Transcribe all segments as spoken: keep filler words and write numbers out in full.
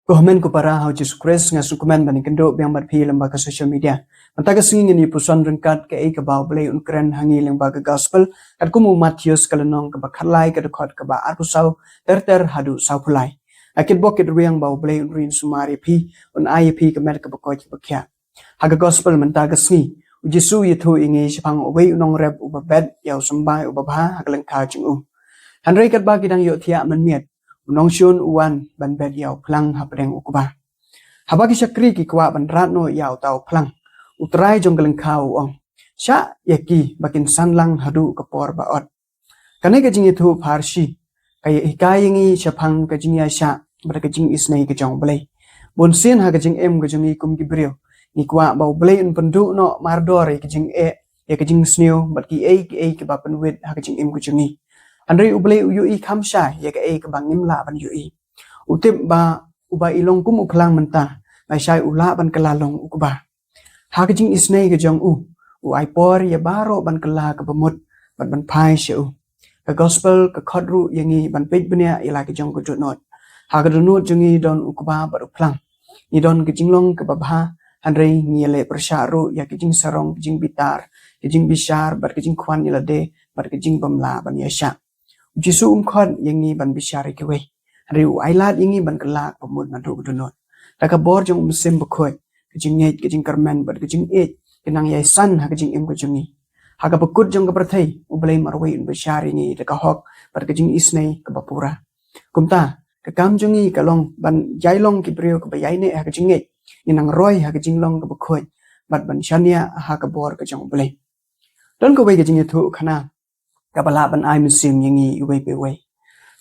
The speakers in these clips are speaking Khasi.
Ko hynmen ko para ha u Jisu Khrist, nga sngewkmen ban ïakynduh biang bad phi lyngba ka social media. Mynta ka sngi ngin ïa puson ryngkat kaei kaba U Blei un kren ha ngi lyngba ka gospel katkum u Mathaios ka lynnong kaba khatlai, ka dkhot kaba arphew saw ter ter haduh sawphew lai. Nga kitbok kitrwiang ba U Blei un ri un sumar ïa phi, un ai ïa phi ka met kaba koit kaba khiah. Ha ka gospel mynta ka sngi, u Jisu u ïathuh ïa ngi shaphang uwei u nongrep uba bet ïa u symbai uba bha ha ka lyngkha jong u. Hynrei katba ki dang ïohthiah mynmiet, u nongshun u wan ban bet ïa u phlang hapdeng u kba. Haba ki shakri ki kwah ban rat noh ïa uta u phlang, u trai jong ka lyngkha u ong, "Shah ïa ki ba kin san lang haduh ka por ba ot." Kane ka jingïathuh pharshi ka ïa hikai ïa ngi shaphang ka jingïaishah bad ka jingisynei ka jong U Blei. Bun sien ha ka jingim ka jong ngi kum ki briew, ngi kwah ba U Blei un pynduh noh mardor ïa ka jingeh, ïa ka jingsniew bad kiei kiei kiba pynwit ha ka jingim ka jong ngi. Hynrei U Blei u ïohi kham shai ïa kaei kaba ngim lah ban ïohi. U tip ba uba i long kum u phlang mynta, lashai u lah ban kylla long u kba. Ha ka jingisynei ka jong u, u ai por ïa baroh ban kylla kaba mut bad ban phai sha u. Ka gospel ka khot ruh ïa ngi ban peit bniah ïa la ki jong ka dohnud. Ha ka dohnud jong ngi don u kba bad u phlang. Ngi don ka jinglong kaba bha, hynrei ngi ïaleh pyrshah ruh ïa ka jingsarong, ka jingbitar, ka jingbishar bad ka jingkhwan ïa lade bad ka jingbym lah ban ïaishah. U Jisu um khot ïa ngi ban bishar ïa kiwei, hynrei u ailad ïa ngi ban kylla kaba mut naduh ka dohnud. Da ka bor jong u Mynsiem Bakhuid, ka jingngeit, ka jingkyrmen bad ka jingïeit ki nang ïai san ha ka jingim ka jong ngi. Ha kaba kut jong ka pyrthei, U Blei marwei un bishar ïa ngi da ka hok bad ka jingisynei kaba pura. Kumta, ka kam jong ngi ka long ban ïai long ki briew kiba ïaineh ha ka jingngeit, ngi nang roi ha ka jinglong kaba khuid bad ban shaniah ha ka bor ka jong U Blei. Don kawei ka jingïathuhkhana kaba lah ban ai mynsiem ïa ngi iwei pa iwei.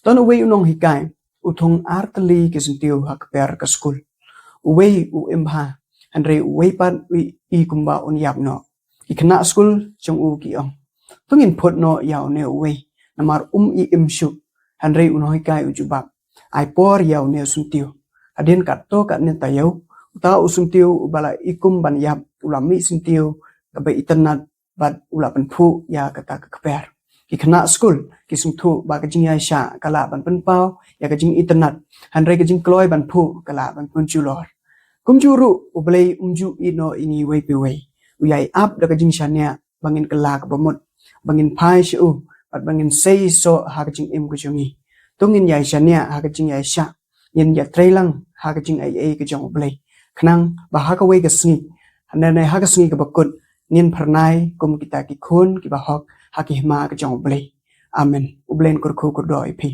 Don uwei u nonghikai, u thung ar tylli ki syntiew ha ka per ka skul. Uwei u im bha, hynrei uwei pat u i kumba un ïap noh. Ki khynnah skul jong u ki ong, "To ngin phut noh ïa une uwei, namar um i im shuh." Hynrei u nonghikai u jubab, "Ai por ïa une u syntiew. Hadien katto katne taïew, uta u syntiew uba la i kum ban ïap, u la mih syntiew kaba itynnad bad u la pynphuh ïa kata ka kper." Ki khynnah skul ki sngewthuh ba ka jingïaishah ka lah ban pynpaw ïa ka jingitynnad, hynrei ka jingkloi ban phuh ka lah ban pynjulor. Kumjuh ruh U Blei um ju ïehnoh ïa ngi iwei pa iwei. U ïai ap da ka jingshaniah ba ngin kylla kaba mut, ba ngin phai sha u, bad ba ngin sei soh ha ka jingim ka jong ngi. To ngin ïai shaniah ha ka jingïaishah, ngin ïatrei lang ha ka jingaiei ka jong U Blei, khnang ba ha kawei ka sngi, hynrei ha ka sngi kaba kut, ngin phyrnai kum kita ki khun kiba hok ha ki hima ka jong U Blei. Amen. U Blei un kyrkhu kyrdoh ïa phi.